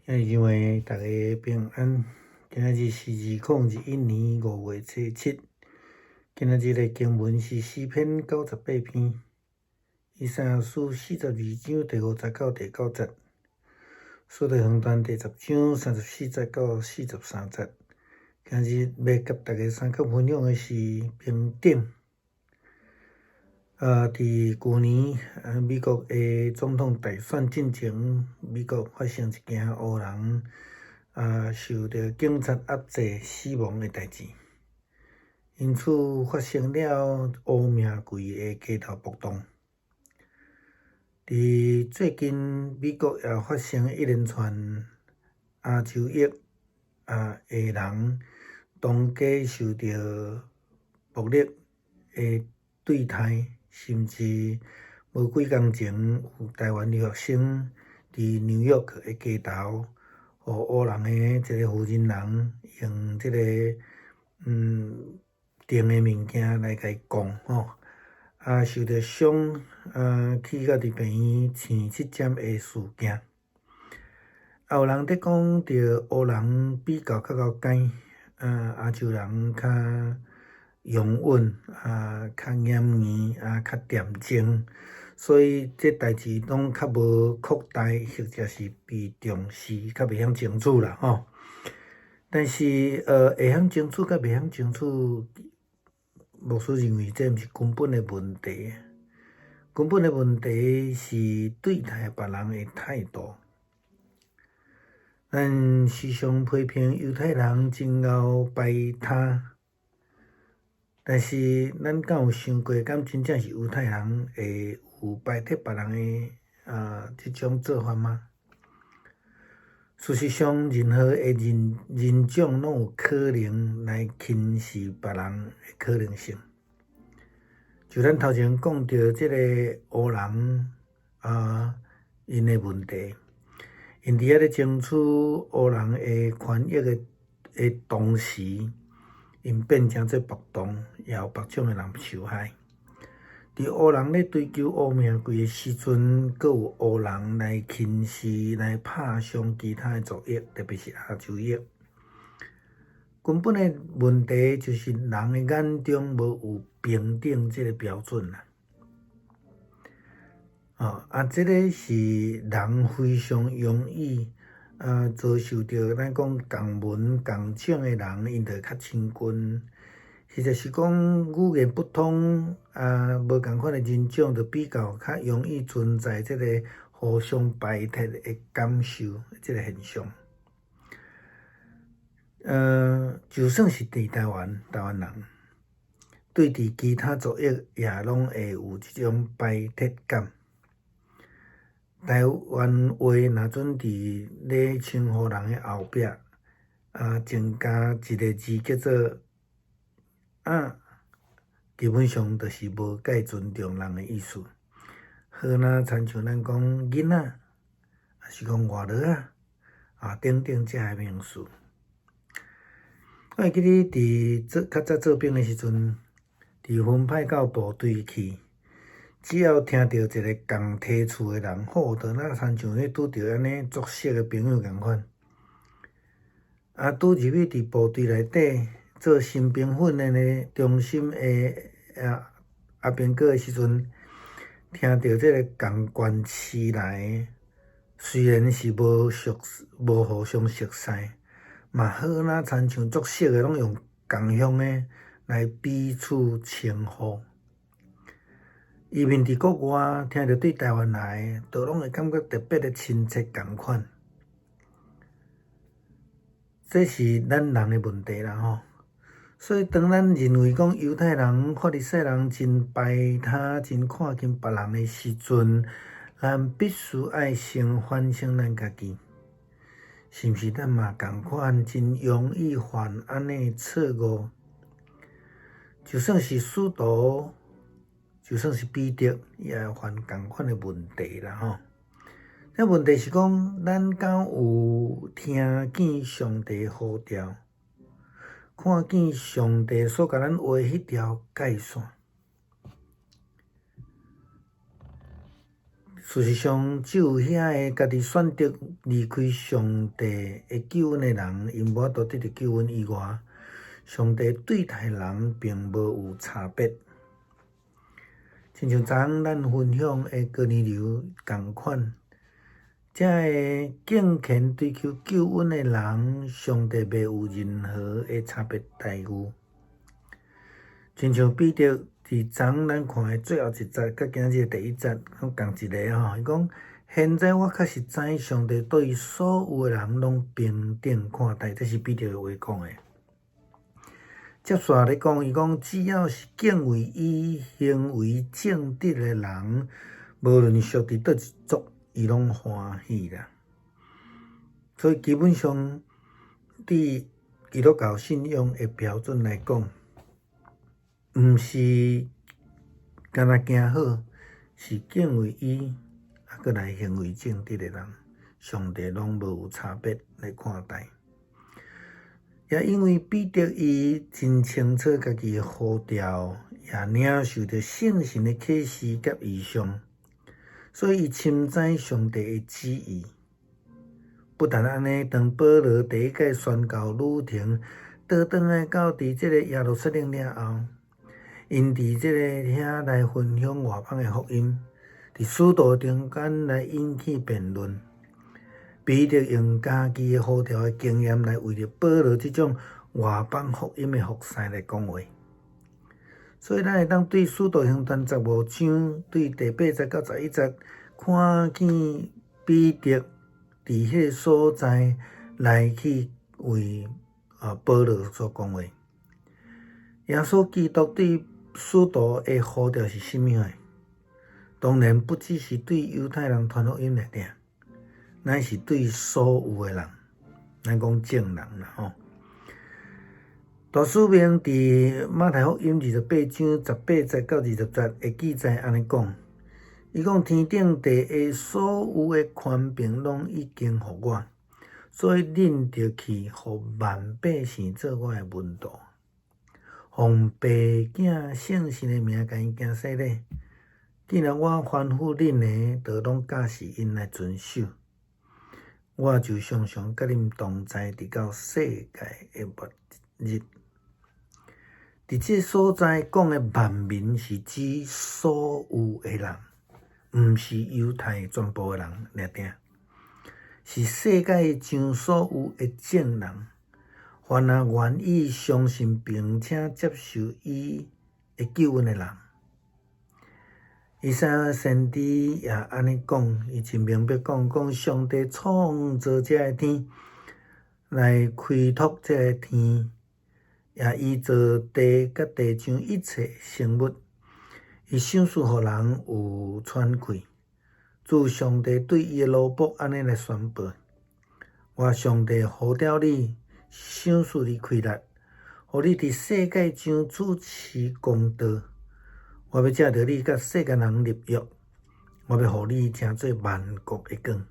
兄弟姊妹，大家平安。今仔日是2021年5月初7。今仔日的經文是詩篇98篇，以賽亞書42章第5節到第9節，使徒行傳第10章34節到43節。今日欲佮大家相共分享的是平等。佇舊年，美國的總統大選進前，美國發生一件黑人受著警察壓制死亡的代誌，因此發生了烏命貴的街頭暴動。佇最近，美國也發生一連串亞洲裔的人當街受著暴力的對待。甚至無幾工前，有台灣留學生佇紐約的街頭，予黑人的一个婦人人用這个重的物件來共伊摃吼，受著傷，去到佇病院生七針的事件。也有人佇講著黑人比較較𠢕奸，亞洲人較容忍啊，較嚴硬啊，較恬靜，所以這代誌攏較無擴大，或者是被重視，較袂曉清楚啦吼。但是，會曉清楚佮袂曉清楚，牧師認為這毋是根本的問題。根本的問題是對待別人的態度。咱時常批評猶太人真𠢕排他。但是，咱敢有想過，敢真正是猶太人會有排斥別人的這種做法嗎？事實上，任何的人種攏有可能來輕視別人的可能性。就咱頭前講著這个黑人𪜶的問題，𪜶佇遐咧爭取黑人的權益的同時，𪜶變成做暴動，也有別種的人受害。佇黑人咧追求烏命貴的時陣，閣有黑人來輕視、來拍傷其他的族裔，特別是亞洲裔。根本的問題就是人的眼中無有平等這个標準啦。這个是人非常容易遭受著咱講仝文仝種的人，𪜶就會較親近，或者是講語言不通無仝款的人種，就比較較容易存在這个互相排斥的感受，這个現象。就算是佇台灣，台灣人對佇其他族裔也攏會有這種排斥感。台灣話若準佇咧稱呼人的後壁，增加一个字叫做啊，基本上就是無介尊重人的意思。好若親像咱講囡仔，抑是講外勞仔，等等這个名詞。我會記得佇做較早做兵的時陣，佇分派到部隊去。只要聽著一个仝梯次的人，好，就若親像咧拄著按呢足熟的朋友仝款。拄入去佇部隊內底做新兵訓練的中心的阿兵哥的時陣，聽著這个仝縣市來的，雖然是無熟無互相熟似，嘛好若親像足熟的，攏用仝鄉的來彼此稱呼。移民佇國外，聽著對台灣來的，都攏會感覺特別的親切仝款。這是咱人的問題啦吼。所以當咱認為講猶太人、法利賽人真排他、真看輕別人的時陣，咱必須愛先反省咱家己，是毋是咱嘛仝款真容易犯按呢錯誤？就算是使徒。就算是彼得，也會犯仝款的問題啦吼。這問題是講，咱敢有聽見上帝呼召，看見上帝所共咱畫彼條界線？事實上，只有遐个家己選擇離開上帝的救恩的人，𪜶無法度得著救恩以外，上帝對待人並無有差別。親像昨昏咱分享的哥尼流仝款，遮个敬虔追求救恩的人，上帝袂有任何的差別待遇。親像彼得佇昨昏咱看的最後一節，佮今日的第一節攏仝一个吼。伊講：現在我確實知上帝對所有的人攏平等看待，這是彼得的話講的。接續來講，伊講只要是敬畏伊、行為正直的人，無論屬佇佗一族，伊攏歡喜啦。所以基本上，對基督教信仰的標準來講，毋是干焦行好，是敬畏伊，啊，閣來行為正直的人，上帝攏無有差別來看待。也因為彼得伊真清楚家己的呼召，也領受著聖神的啟示佮異象，所以伊深知上帝的旨意。不但按呢，當保羅第一擺宣教旅程，倒轉來到佇這个耶路撒冷了後，𪜶佇這个遐來分享外邦的福音，佇使徒中間來引起辯論。彼得用家己的呼召的經驗來為著保羅這種外邦福音的服侍來講話。所以咱會當對使徒行傳15章對第8節到11節，看見彼得佇彼个所在來去為保羅所講話。耶穌基督對使徒的呼召是啥物貨？當然不只是對猶太人傳福音爾爾，乃是對所有的人，咱講眾人啦吼。大使命佇馬太福音28章18節到20節的記載按呢講，伊講天頂地下所有的權柄攏已經予我，所以恁著去，予萬百姓做我的門徒，奉父子聖神的名共𪜶行洗禮。既然我吩咐恁的，就攏教示𪜶來遵守。我就常常佮恁同在，直到世界的末日。佇這所在講的萬民是指所有的人，毋是猶太全部的人爾爾，是世界上所有的眾人，凡若願意相信並且接受伊的救恩的人。以賽亞先知也按呢講，伊真明白講，講上帝創造這个天，來開拓這个天，也伊造地佮地上一切生物，伊賞賜予人有喘氣。主上帝對伊的奴僕按呢來宣布：我上帝呼召你，賞賜你氣力，予你佇世界上主持公道。我欲藉著你佮世間人立約，我欲予你成做萬國的光。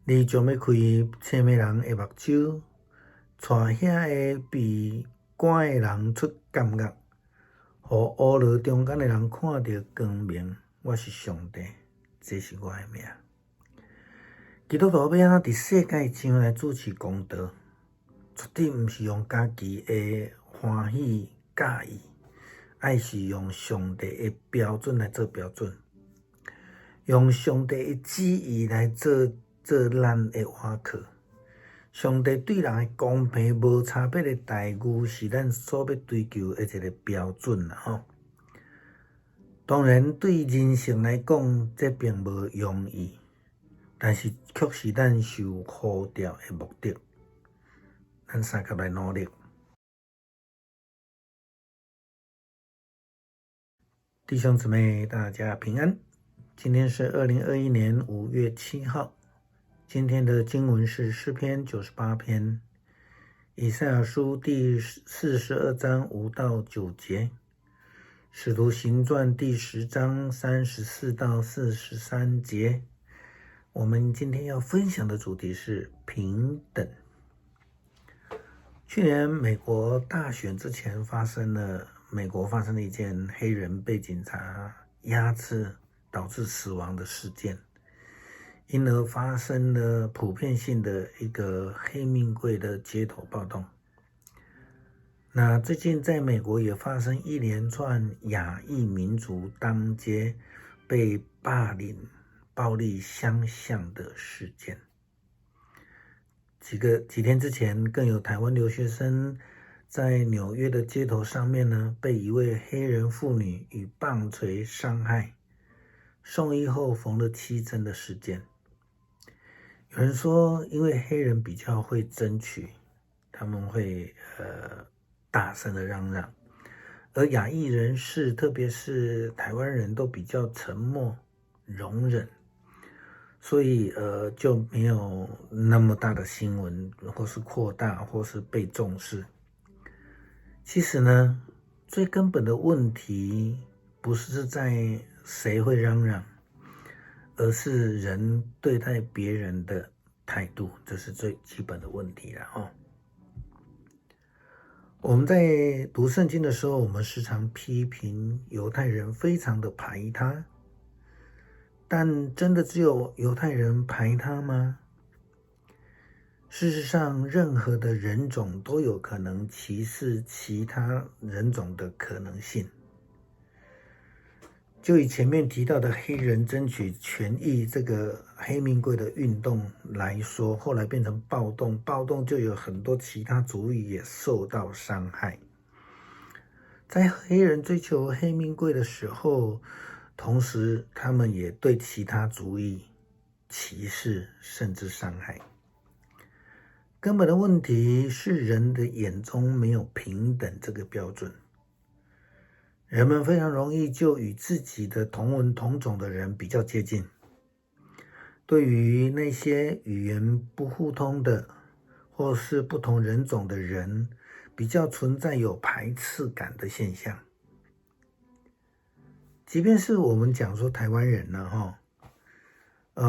你將欲開瞎目人的目睭，帶遐个被關的人出監獄，予烏羅中間的人看著光明。我是上帝，這是我的名。基督徒欲按怎佇世界上來主持公道，絕對毋是用家己的歡喜佮意。愛是用上帝的標準來做標準，用上帝的旨意來做做咱的倚靠。上帝對人的公平無差別的待遇，是咱所欲追求的一个標準啦吼。當然，對人性來講，這並無容易，但是卻是咱受呼召的目的。咱相共來努力。弟兄姊妹，大家平安。今天是2021年5月7號。今天的經文是詩篇98篇，以賽亞書第42章5到9節，使徒行傳第10章34到43節。我們今天要分享的主題是平等。去年美國大選之前發生了。美國發生了一件黑人被警察壓制导致死亡的事件，因而发生了普遍性的一个黑命贵的街头暴动。那最近在美国也发生一连串亚裔民族当街被霸凌、暴力相向的事件。几天之前，更有台湾留学生在纽约的街头上面呢，被一位黑人妇女以棒槌伤害，送医后缝了7针的事件。有人说，因为黑人比较会争取，他们会大声的嚷嚷，而亚裔人士，特别是台湾人都比较沉默容忍，所以就没有那么大的新闻，或是扩大，或是被重视。其实呢，最根本的问题不是在谁会嚷嚷，而是人对待别人的态度，这是最基本的问题了哦。我们在读圣经的时候，我们时常批评犹太人非常的排他，但真的只有犹太人排他吗？事实上，任何的人种都有可能歧视其他人种的可能性。就以前面提到的黑人争取权益这个黑命贵的运动来说，后来变成暴动，暴动就有很多其他族裔也受到伤害。在黑人追求黑命贵的时候，同时他们也对其他族裔歧视甚至伤害。根本的问题是人的眼中没有平等这个标准。人们非常容易就与自己的同文同种的人比较接近，对于那些语言不互通的，或是不同人种的人，比较存在有排斥感的现象。即便是我们讲说台湾人呢，哈，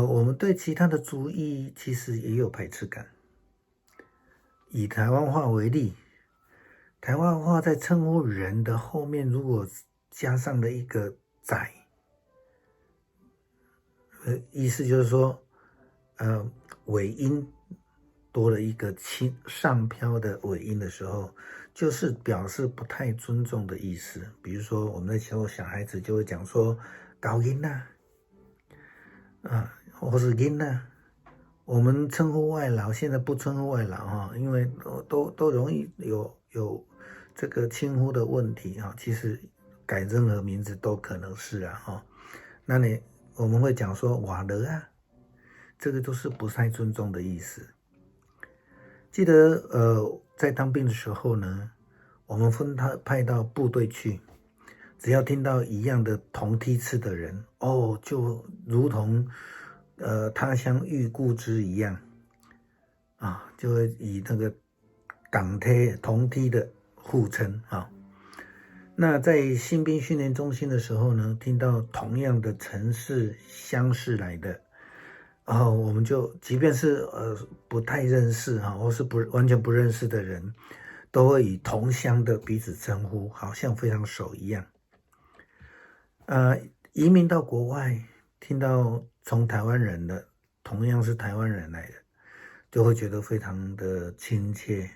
我们对其他的族裔其实也有排斥感。以台湾话为例，台湾话在称呼人的后面，如果加上了一个“仔”，意思就是说，尾音多了一个轻上飘的尾音的时候，就是表示不太尊重的意思。比如说，我们那时候小孩子就会讲说“𠢕囡仔”，啊，或是“囡仔”。我们称呼外劳，现在不称呼外劳哈，因为都容易有这个轻忽的问题哈。其实改任何名字都可能是啊哈。那我们会讲说外劳啊，这个都是不太尊重的意思。记得在当兵的时候呢，我们分他派到部队去，只要听到一样的同梯次的人哦，就如同他乡遇故知一样啊，就会以那个仝梯同梯的互称啊。那在新兵训练中心的时候呢，听到同样的城市乡市来的，然后我们就即便是不太认识哈，或是不完全不认识的人，都会以同乡的彼此称呼，好像非常熟一样。移民到国外，听到从台湾人的，同样是台湾人来的，就会觉得非常的亲切。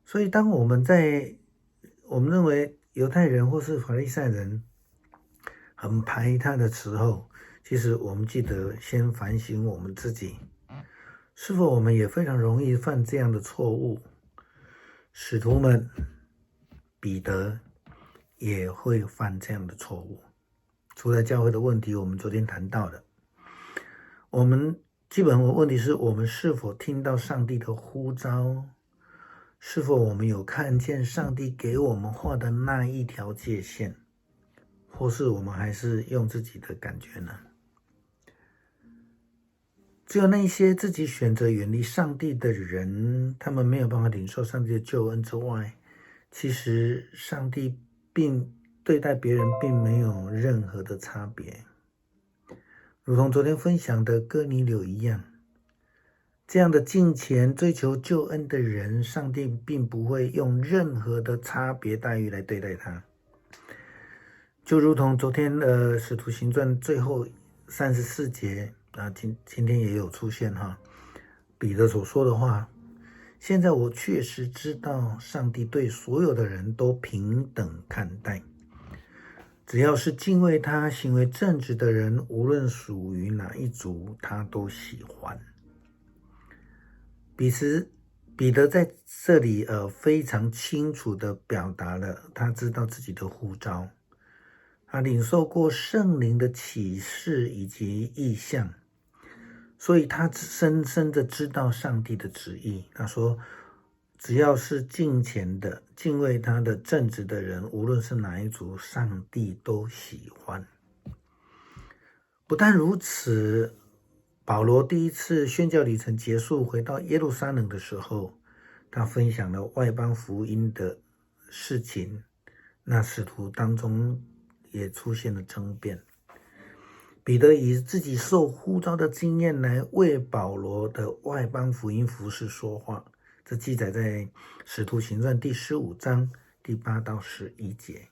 所以，当我们认为犹太人或是法利赛人很排他的时候，其实我们记得先反省我们自己，是否我们也非常容易犯这样的错误？使徒们，彼得也会犯这样的错误。初代教会的问题，我们昨天谈到的，我们基本的问题是我们是否听到上帝的呼召？是否我们有看见上帝给我们画的那一条界限，或是我们还是用自己的感觉呢？只有那些自己选择远离上帝的人，他们没有办法领受上帝的救恩之外，其实上帝并对待别人并没有任何的差别，如同昨天分享的哥尼流一样。这样的敬虔追求救恩的人，上帝并不会用任何的差别待遇来对待他。就如同昨天的《使徒行传》最后34节啊，今天也有出现哈，彼得所说的话。现在我确实知道，上帝对所有的人都平等看待，只要是敬畏他、行为正直的人，无论属于哪一族，他都喜欢。彼时，彼得在这里非常清楚的表达了他知道自己的呼召，他领受过圣灵的启示以及异象，所以他深深的知道上帝的旨意。他说：“只要是敬虔的、敬畏他的正直的人，无论是哪一族，上帝都喜欢。”不但如此，保罗第一次宣教旅程结束，回到耶路撒冷的时候，他分享了外邦福音的事情。那使徒当中也出现了争辩。彼得以自己受呼召的经验来为保罗的外邦福音服事说话。这记载在《使徒行传》第15章第8到11节。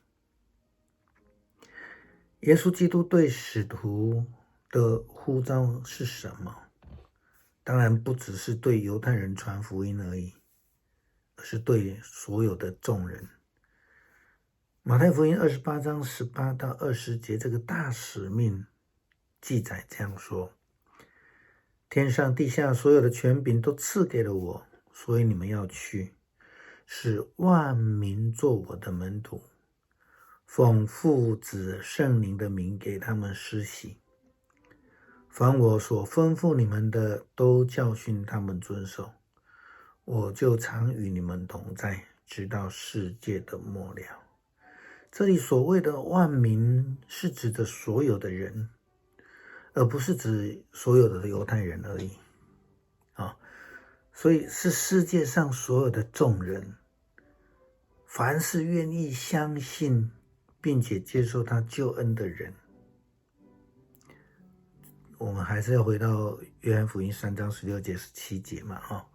耶稣基督对使徒的呼召是什么？当然不只是对犹太人传福音而已，而是对所有的众人。马太福音28章18到20节，这个大使命记载这样说：天上地下所有的权柄都赐给了我，所以你们要去，使万民做我的门徒，奉父子圣灵的名给他们施洗。凡我所吩咐你们的，都教训他们遵守。我就常与你们同在，直到世界的末了。这里所谓的万民，是指的所有的人，而不是指所有的犹太人而已。啊，所以是世界上所有的众人，凡是愿意相信并且接受他救恩的人。我们还是要回到约翰福音3章16节17节嘛，哈。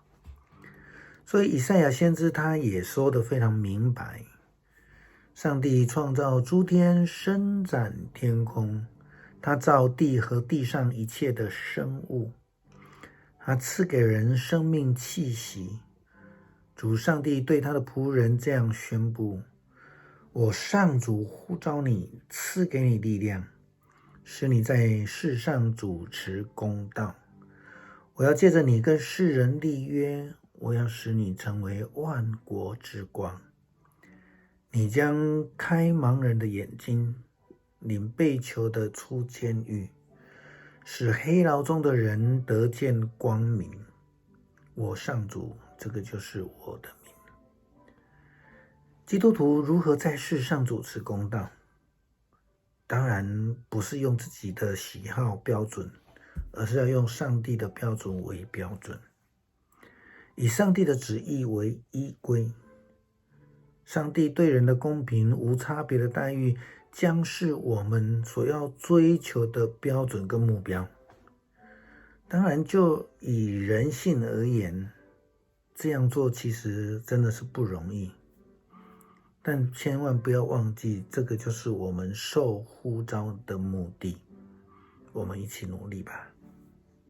所以以赛亚先知他也说得非常明白，上帝创造诸天，伸展天空，他造地和地上一切的生物，他赐给人生命气息。主上帝对他的仆人这样宣布：我上主呼召你，赐给你力量，使你在世上主持公道。我要借着你跟世人立约，我要使你成为万国之光。你将开盲人的眼睛，领被囚的出监狱，使黑牢中的人得见光明。我上主，这个就是我的名。基督徒如何在世上主持公道？当然不是用自己的喜好标准，而是要用上帝的标准为标准，以上帝的旨意为依归。上帝对人的公平无差别的待遇，将是我们所要追求的标准跟目标。当然，就以人性而言，这样做其实真的是不容易。但千万不要忘记，这个就是我们受呼召的目的。我们一起努力吧。